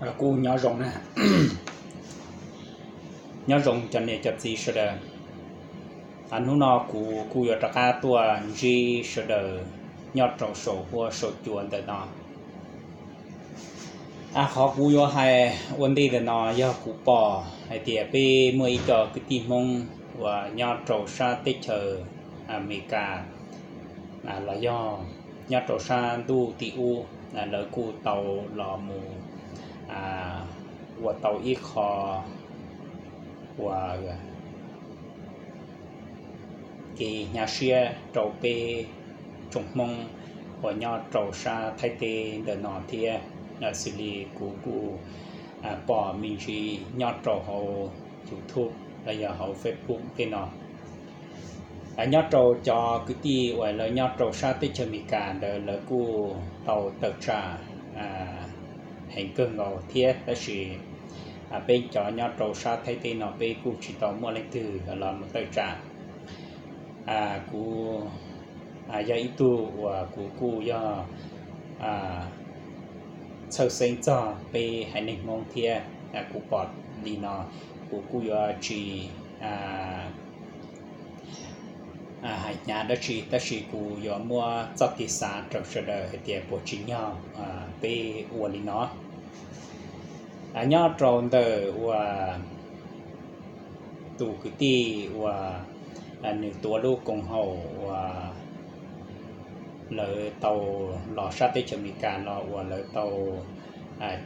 Kuj nyob zoo na, nyob zoo cov niam cov txiv sawv daws. Hnub no kuv kuj yuav rov qab tuaj ntsib sawv daws nyob rau saum huab saum cua ntawm no. Qhov kuv yuav hais ua ntej ntawm no yog kuv pom hais tias peb muaj ib co kwv tij Hmoob uas nyob rau sab teb chaws Amelikas los yog nyob rau sab ntuj tim ub, lawv kuj tau los mus ua tau ib qho uas kev hnyav siab rau peb tsoom Hmoob uas nyob rau sab Thaib teb ntawm no thiab. Xws li kuv kuj pom me ntsis nyob rau hauv YouTube los yog hauv Facebook tej no. Nyob rau cov kwv tij uas lawv nyob rau sab teb chaws Amelikas ntawd lawv kuj tau tawm tsam heev kawg nkaus thiab, tab sis peb cov nyob rau sab Thaib teb no peb kuj tsis tau muaj leej twg los mus tawm tsam. Kuv yog ib tug uas kuv kuj yog txhawj xeeb txog peb haiv neeg Hmoob thiab. Kuv pom li no kuv kuj yuav tsis hais hnyav dab tsi, tab sis kuv yuav muab txoj kev xav rau sawv daws hais tias puas tsim nyog peb ua li no. Nyob rau ntawm uas tus kwv tij uas nws tuav lub koom haum uas lawv tau los sab teb chaws Amelikas los uas lawv tau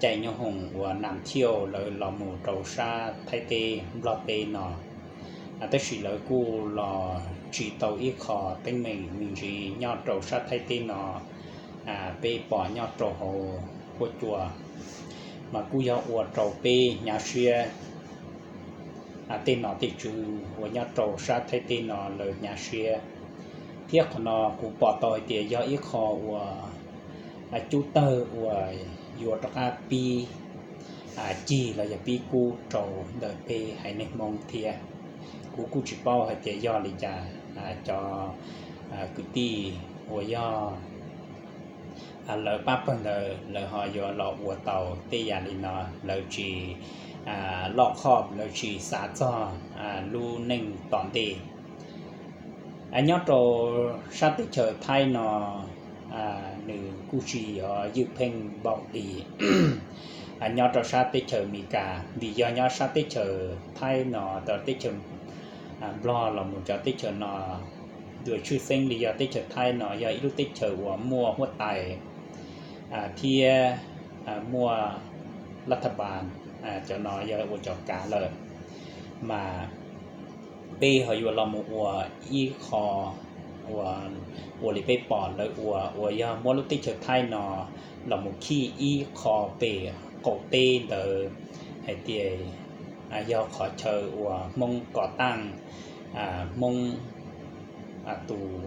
caij nyooj hoom uas nam thiauj lawv los mus rau sab Thaib teb Nplog teb no, tab sis lawv kuj los tsim tau ib qho teeb meem me ntsis nyob rau sab Thaib teb no. Peb pom nyob rau hauv huab cua mas kuj yog ua rau peb hnyav siab, tej nom tej tswv uas nyob rau sab Thaib teb no lawv hnyav siab. Thiab qhov no kuv pom tau hais tias yog ib qho uas cub tawg uas yuav rov qab pib cig los yog pib kub rau ntawm peb haiv neeg Hmoob thiab. Kuv kuj tsis paub hais tias yog li cas cov kwv tij uas yog lawv pab pawg ntawd lawv ho yuav los ua tau tej yam li no, lawv tsis loj qhoj, lawv tsis xav txog lub neej tom ntej. Nyob rau sab teb chaws Thaib no nws kuj tsis yog ywj pheej npaum li nyob rau sab teb chaws Amelikas, vim yog nyob sab teb chaws Thaib no, teb chaws Nplog los mus cov teb chaws no, tshwj xeeb li yog teb chaws Thaib no yog ib lub teb chaws uas muaj huab tais thiab muaj laj thaj npas, cov no yog ua cov kav lawm, mas peb ho yuav los mus ua ib qho ua li peb pom lawv ua uas yog muab lub teb chaws Thaib no los mus khij ib qho pem qaum teb ntawd hais tias yog qhov chaw uas Hmoob kov taaj, Hmoob tus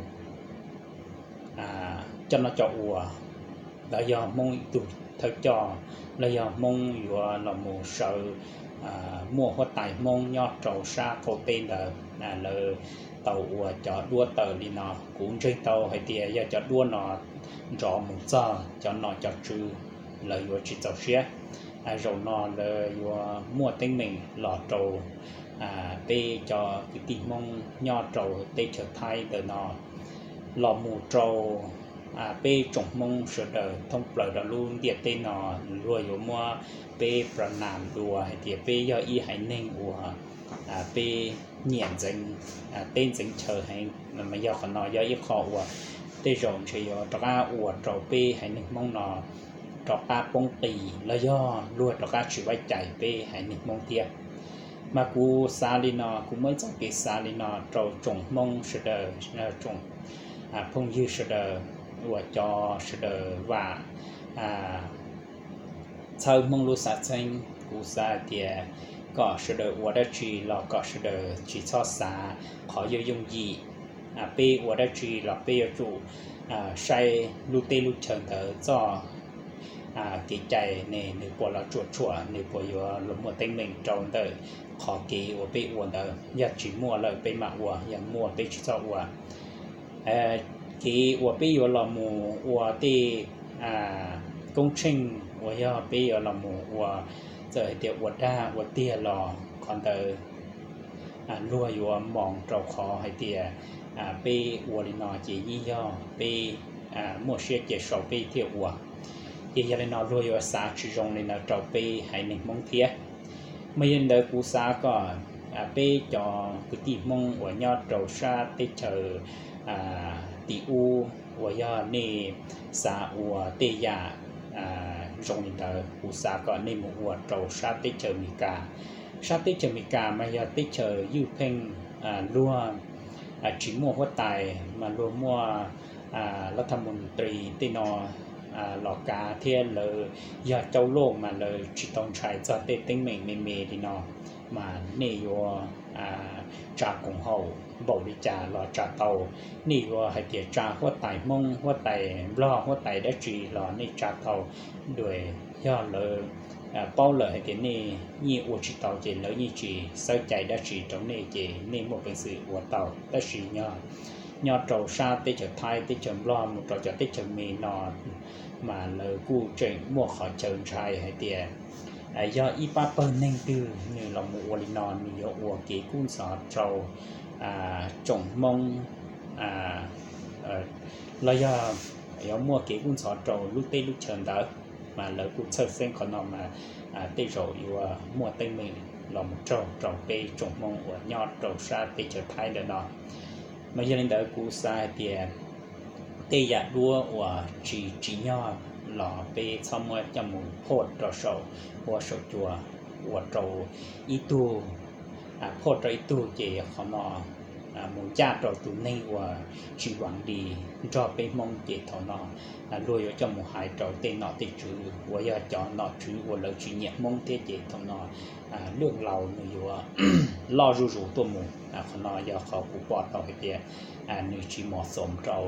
coj noj coj ua, los yog Hmoob ib tug thawj coj, los yog Hmoob yuav los mus sawv muaj huab tais Hmoob nyob rau sab qaum teb ntawd, lawv tau ua cov duab tawm li no. Kuv ntseeg tau hais tias yog cov duab no nrov mus txog cov nom cov tswv, lawv yuav tsis txaus siab. Zaum no lawv yuav muaj teeb meem los rau peb cov kwv tij Hmoob nyob rau teb chaws Thaib ntawm no los mus rau peb tsoom Hmoob sawv daws thoob plaws rau lub ntiaj teb no, luag yuav muab peb pras nam dua hais tias peb yog ib haiv neeg uas peb nyiam ntxeev teb ntxeev chaw heev. Mas yog qhov no yog ib qho uas tej zaum ntshe yuav rov qab ua rau peb haiv neeg Hmoob no rov qab poob qis los yog luag rov qab tsis vaib cais peb haiv neeg Hmoob thiab. Mas kuv xav li no, kuv muaj ib txoj kev xav li no rau tsoom Hmoob sawv daws, tsoom phooj ywg sawv daws uas cov sawv daws vam txhawb Hmoob lub xav txheeb. Kuv xav hais tias kom sawv daws ua dab tsi los kom sawv daws tsis txhob xav qhov yooj yooj yim. Peb ua dab tsi los peb yuav tsum saib lub teb lub chaw ntawd txoj kev cai ne nws puas los tsuam tsuam, nws puas yuav los muaj teeb meem rau ntawm qhov kev uas peb ua ntawd. Yog tsis muaj lawm peb mam ua, yog muaj peb tsis txhob ua. Kev uas peb yuav los mus ua tej koob tsheej uas yog peb yuav los mus ua, txawm hais tias ua dag ua tiag los qhov ntawd luag yuav moos rau qhov hais tias peb ua li no ces yeej yog peb muaj siab cia sau peb thiaj ua. Ces yog li no luag yuav xav tsis zoo li ntawd rau peb haiv neeg Hmoob thiab. Mas yog li ntawd kuv xav kom peb cov kwv tij Hmoob uas nyob rau sab teb chaws tim ub uas yog nej xav ua tej yam zoo li ntawd, kuv xav kom nej mus ua rau sab teb chaws Amelikas. Sab teb chaws Amelikas mas yog teb chaws ywj pheej luag tsis muaj huab tais mas luag muaj lab thaj mus ntris tej no los kav thiab lawv yog caub loj mas lawv tsis tau ntshai txog tej teeb meem me me li no. Mas nej yuav tsa koom haum npaum li cas los tsa tau, nej yuav hais tias tsa huab tais Hmoob, huab tais Nplog, huab tais dab tsi los nej tsa tau. Duas yog lawv paub lawm hais tias nej yeej ua tsis tau ces lawv yeej tsis xav cai dab tsi rau nej ces nej muaj peev xwm ua tau. Tab sis nyob nyob rau sab teb chaws Thaib, teb chaws Nplog mus rau cov teb chaws me no mas lawv kuj tseem muaj qhov chaw ntshai hais tias yog ib pab pawg neeg twg nws los mus ua li no nws yuav ua kev kub ntxhov rau tsoom Hmoob los yog yuav muaj kev kub ntxhov rau lub teb lub chaws ntawd. Mas lawv kuj txhawj xeeb qhov no mas tej zaum yuav muaj teeb meem los mus raug rau peb tsoom Hmoob uas nyob rau sab teb chaws Thaib ntawm no. Mas yog li ntawd kuv xav hais tias tej yam duab uas tsis tsim nyog los peb txhob muab coj mus phoj rau saum huab saum cua ua rau ib tug, phoj rau ib tug ces qhov no mus ncaj rau tus neeg uas tsis vam li nrog peb Hmoob ces thaum no luag yuav coj mus hais rau tej nom tej tswv uas yog cov nom tswv uas lawv tsis nyiam Hmoob thiab ces thaum no lwj laus nws yuav loj zuj zus tuaj mus. Qhov no yog qhov kuv pom tau hais tias nws tsis mos xoom rau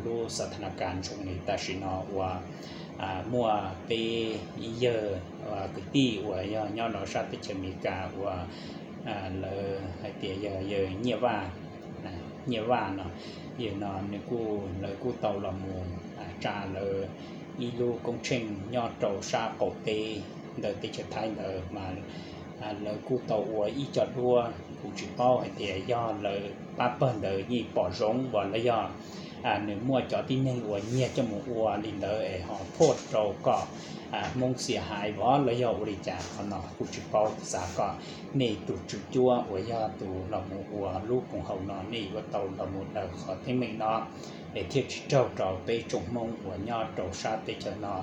lub xa tha na kas ntsoov li tam sim no uas muaj peb ib yawg kwv tij uas yog nyob rau sab teb chaws Amelikas uas lawv hais tias yog yawg Nyiaj Vaj, Nyiaj Vaj no, yawg no nws kuj, lawv kuj tau los mus tsa lawv ib lub koob tsheej nyob rau sab qaum teb ntawm teb chaws Thaib ntawd mas lawv kuj tau ua ib co duab, kuv tsis paub hais tias yog lawv pab pawg ntawd yeej pom zoo uas los yog nws muaj cov tib neeg uas nyiag coj mus ua li ntawd es ho phoj rau kom Hmoob xia hais vov los yog ua li cas, qhov no kuj tsis paub. Xav kom nej tus tswv cuab uas yog tus los mus ua lub koom haum no nej yuav tau los mus daws qhov teeb meem no es thiaj tsis raug rau peb tsoom Hmoob uas nyob rau sab teb chaws no,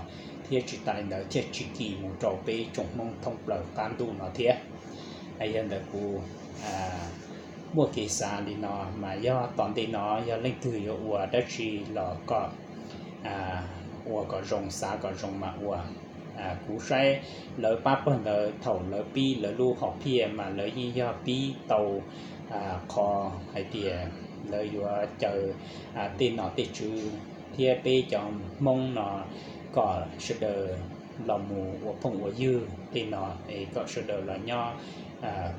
thiab tsis tas li ntawd thiaj tsis kis mus rau peb tsoom Hmoob thoob plaws qab ntuj no thiab. Yog ntawd kuv muaj kev xav li no mas yog tom ntej no yog leej twg yuav ua dab tsi los kom ua kom zoo, xav kom zoo mas ua. Kuv saib lawv pab pawg ntawd thaum lawv pib lawv lub hom phiaj mas lawv yeej yog pib tau qhov hais tias lawv yuav caw tej nom tej tswv thiab peb cov Hmoob no kom sawv daws los mus ua phooj ua ywg tej no es kom sawv daws los nyob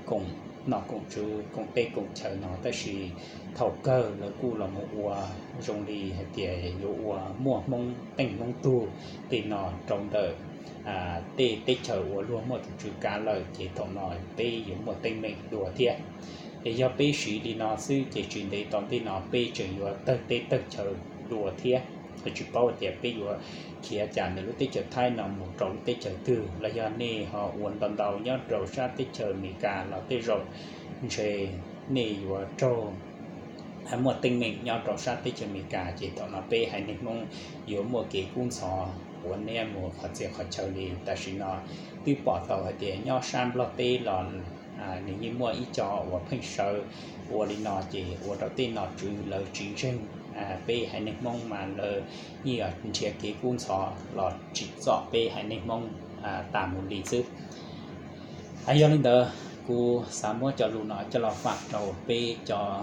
koom nom koom tswv koom teb koom chaw no, tab sis thaum kawg lawv kuj los mus ua zoo li hais tias yuav ua muaj Hmoob teej Hmoob tug tej no rau ntawm tej teb chaws uas luag muaj tus tswv kav lawm ces thaum no peb yuav muaj teeb meem dua thiab. Es yog peb siv li no xwb ces tsis ntev tom ntej no peb tseem yuav tawg teb tawg chaw dua thiab. Tsis paub tias peb yuav khiav cas ntawm lub teb chaws Thaib no mus rau lub teb chaws twg los yog nej ho ua ntau ntau nyob rau sab teb chaws Amelikas los tej zaum ntshe nej yuav raug muaj teeb meem nyob rau sab teb chaws Amelikas ces thaum no peb haiv neeg Hmoob yuav muaj kev kub ntxhov ua niaj mus qhov txhia qhov chaw li. Tam sim no twb pom tau hais tias nyob sab Nplog teb los nws yeej muaj ib co uas pheej sawv ua li no ces ua rau tej nom tswv lawv tsis ntseeg peb haiv neeg Hmoob mas lawv yeej nrhiav kev kub ntxhov los tsim txom peb haiv neeg Hmoob tas mus li xwb. Yog li ntawd kuv xav muab cov lus no coj los fam rau peb cov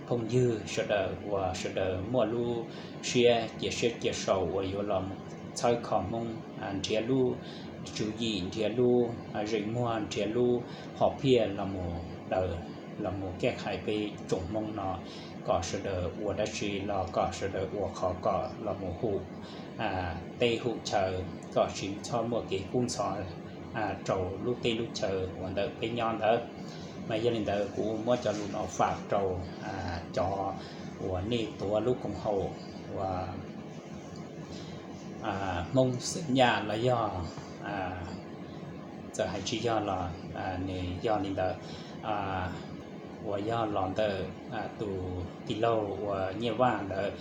phooj ywg sawv daws uas sawv daws muaj lub siab cia siab cia sau uas yuav los txhawb kho Hmoob, nrhiav lub tswv yim, nrhiav lub zeem muag, nrhiav lub hom phiaj los mus daws los mus kej hais peb tsoom Hmoob no kom sawv daws ua dab tsi los kom sawv daws ua qhov kom los mus hum teb hum chaw, kom tsis txhob muaj kev kub ntxhov rau lub teb lub chaw uas ntawm peb nyob ntawd. Mas yog li ntawd kuv muab cov lus no fam rau cov uas nej tuav lub koom haum uas Hmoob xeem Nyab los yog, txawm hais tsis yog los nws yog li ntawd, uas yog los ntawm tus tij laug uas Nyiaj Vaj ntawd,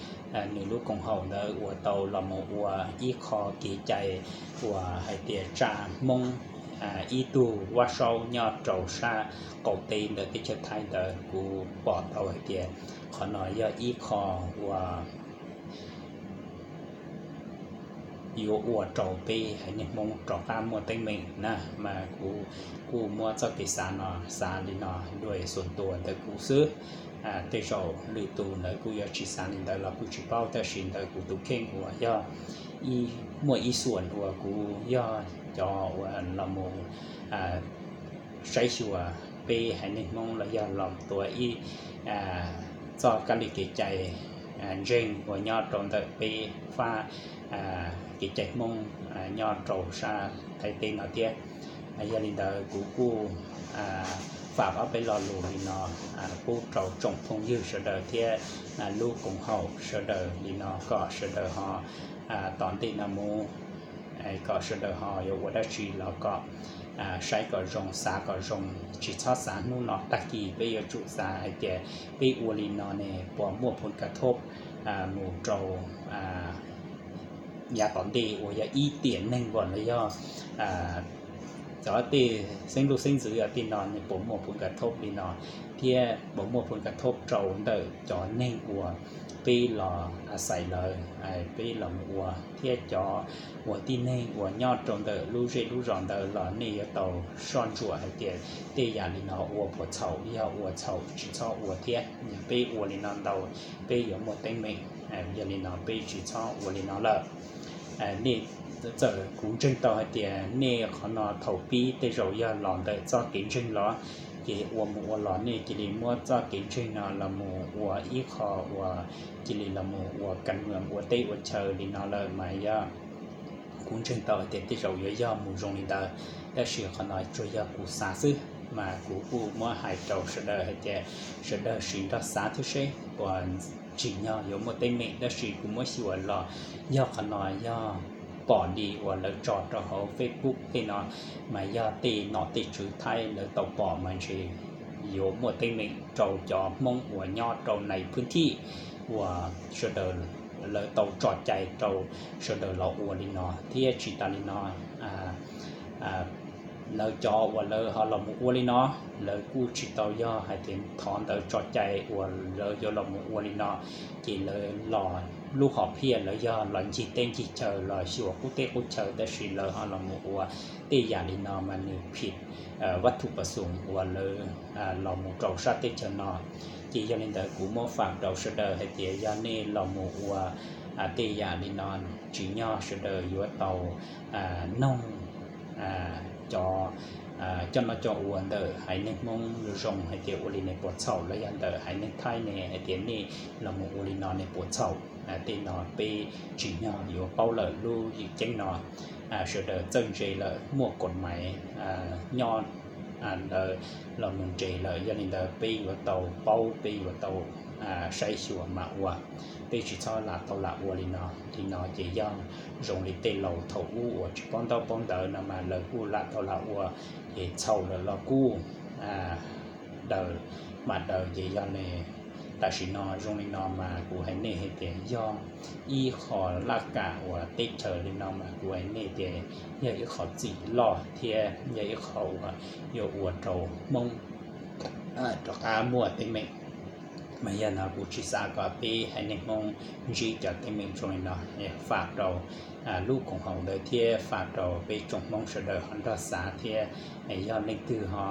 nws lub koom haum ntawd uas tau los mus ua ib qho kev cai uas hais tias tsa Hmoob ib tug vaj saub nyob rau sab qaum teb ntawm teb chaws Thaib ntawd. Kuv pom tau hais tias qhov no yog ib qho uas yuav ua rau peb haiv neeg Hmoob rov qab muaj teeb meem na. Mas kuv kuj muab txoj kev xav no xav li no dua xuas ntua ntawm kuv xwb. Tej zaum lwm tus ntawd kuj yuav tsis xav li ntawd los kuj tsis paub, tab sis ntawm kuv tus kheej uas yog muaj ib xuam uas kuv yog cov uas los mus saib xyuas peb haiv neeg Hmoob los yog los tuav ib txoj kab li kev cai ntseeg uas nyob rau ntawm peb fab kev cai Hmoob nyob rau sab Thaib teb no thiab. Yog li ntawd kuv kuj fam ob peb lo lus li no pub rau tsoom phooj ywg sawv daws thiab lub koom haum sawv daws li no kom sawv daws ho tom ntej no mus kom sawv daws ho yuav ua dab tsi los kom saib kom zoo, xav kom zoo, tsis txhob xav hnub no tag kis, peb yuav tsum xav hais tias peb ua li no ne puas muaj phun ka thob mus rau yav tom ntej uas yog ib tiam neeg npaum los yog cov tej xeeb luj xeeb ntxwv tej no ne puas muaj phun ka thob li no, thiab puas muaj phun ka thob rau ntawm cov neeg uas peb los xais lawv, peb los mus ua, thiab cov uas tib neeg uas nyob rau ntawm lub zej lub zos ntawd los nej yuav tau soj ntsuam hais tias tej yam li no ua puas txhaum, yog ua txhaum tsis txhob ua thiab. Yog peb ua li no ntau, peb yuav muaj teeb meem. Yog li no peb tsis txhob ua li no lawm. Nej, txawm kuv ntseeg tau hais tias nej qhov no thaum pib tej zaum yog los ntawm txoj kev ntseeg los, ces ua mus ua los nej cia li muab txoj kev ntseeg no los mus ua ib qho uas cia li los mus ua kas mws ua teb ua chaw li no lawm mas yog kuv ntseeg tau hais tias tej zaum yuav yog mus zoo li ntawd, tab sis qhov no tsuas yog kuv xav xwb. Mas kuv kuj muab hais rau sawv daws hais tias sawv daws sim nrog xav thiab seb puas tsim nyog yuav muaj teeb meem, tab sis kuv muab xyuas los yog qhov no yog pom li uas lawv tso rau hauv Facebook tej no, mas yog tej nom tej tswv Thaib lawv tau pom mas ntshe yuav muaj teeb meem rau cov Hmoob uas nyob rau nais phwb thij uas sawv daws, lawv tau tso cai rau sawv daws los ua li no. Thiab tsis tas li no, lawv cov uas lawv ho los mus ua li no, lawv kuj tsis tau yog hais tias thov ntawd tso cai uas lawv yuav los mus ua li no, ces lawv los lub hom phiaj lawv yog los ncig teb ncig chaw los xyuas qub teb qub chaw, tab sis lawv ho los mus ua tej yam li no mas nws phim vaj thuv pav xoom uas lawv los mus rau sab teb chaws no. Ces yog li ntawd kuv muab fam rau sawv daws hais tias yog nej los mus ua tej yam li no, tsim nyog sawv daws yuav tau noog cov coj noj coj ua ntawm haiv neeg Hmoob zoo hais tias ua li ne puas txhaum, los yog ntawm haiv neeg Thaib ne hais tias nej los mus ua li no ne puas txhaum. Tej no peb tsim nyog yuav paub lawm lub yim ceeb no sawv daws txawj ntse lawm, muaj kaum maiv nyob ntawd los mus nres lawm. Yog li ntawd peb yuav tau paub, peb yuav tau saib xyuas mas ua, peb tsis txhob lam tau lam ua li no. Li no ces yog zoo li tej laus thaum ub uas tsis paub ntaub paub ntawv no mas lawv kuj lam tau lam ua, ces txhaum lawm los kuj daws mas daws. Ces yog li tam sim no zoo li no mas kuv hais nej hais tias yog ib qho laj kam uas teb chaws li no mas kuv hais nej tias yog ib qho txim loj thiab yog ib qho uas yuav ua rau Hmoob rov qab muaj teeb meem. Mas yog no kuv tsis xav kom peb haiv neeg Hmoob ntsib cov teeb meem zoo li no. Fam rau lub koom haum ntawd thiab fam rau peb tsoom Hmoob sawv daws ho nrog xav thiab, yog leej twg ho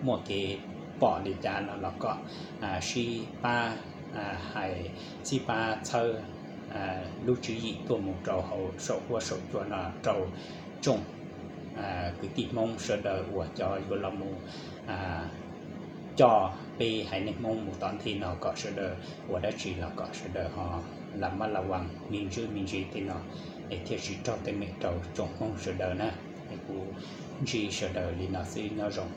muaj kev pom li cas no los kom sib pab hais, sib pab txhawb lub tswv yim tuaj mus rau hauv saum huab saum cua no rau tsoom kwv tij Hmoob sawv daws uas cov yuav los mus coj peb haiv neeg Hmoob mus tom ntej no kom sawv daws ua dab tsi los kom sawv daws ho lam mab lam vas me ntsis me ntsis tej no, es thiaj tsis raug teeb meem rau tsoom Hmoob sawv daws na. Es kuv ntsib sawv daws li no xwb, nyob zoo.